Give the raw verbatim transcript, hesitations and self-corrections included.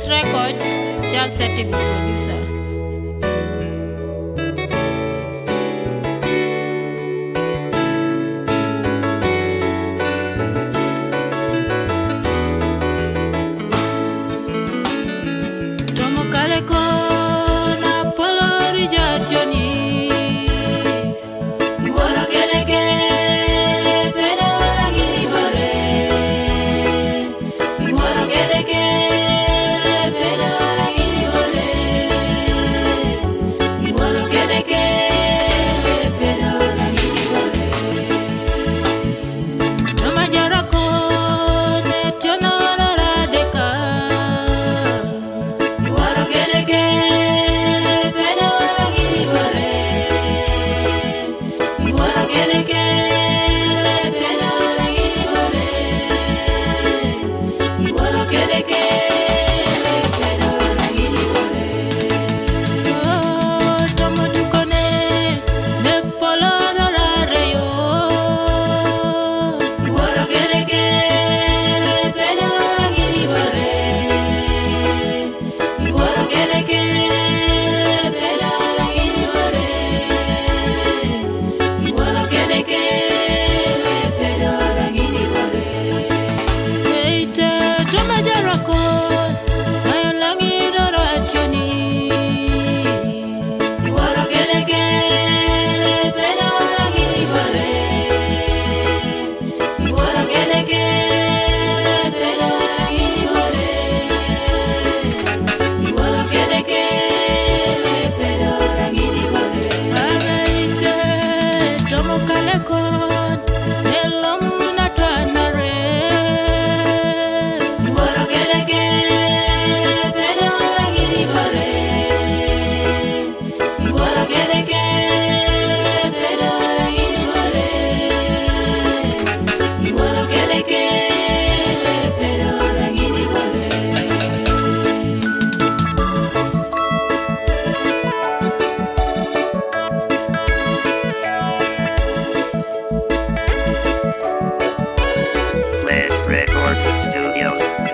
Records, Charles Setting producer. Tomo kale ko na polori jationi. Iworo kene kene, pedo rangi ni bore. Iworo kene kene, pedo rangi ni bore. Iworo kene kene, pedo rangi ni bore. Joma jarako ne tionoro radeka. Iworo kene kene, pedo rangi ni bore. Iworo kene kene, pedo rangi ni bore. Iworo kene kene, pedo rangi ni bore. Oh, tomo dukone, ne poloro rareyo. Iworo kene kene, pedo rangi ni bore. Iworo kene kene, pedo rangi ni bore. Iworo kene kene, pedo rangi ni bore. Eite, joma jarako, ayo langi doro ationi. Iworo kene kene, pedo rangi ni bore. Iworo kene kene, pedo rangi ni bore. Iworo kene kene, pedo rangi ni bore. Abeite, tomo kale kon, elomu na twanare. Iworo kene kene, pedo rangi ni bore. West Records Studios.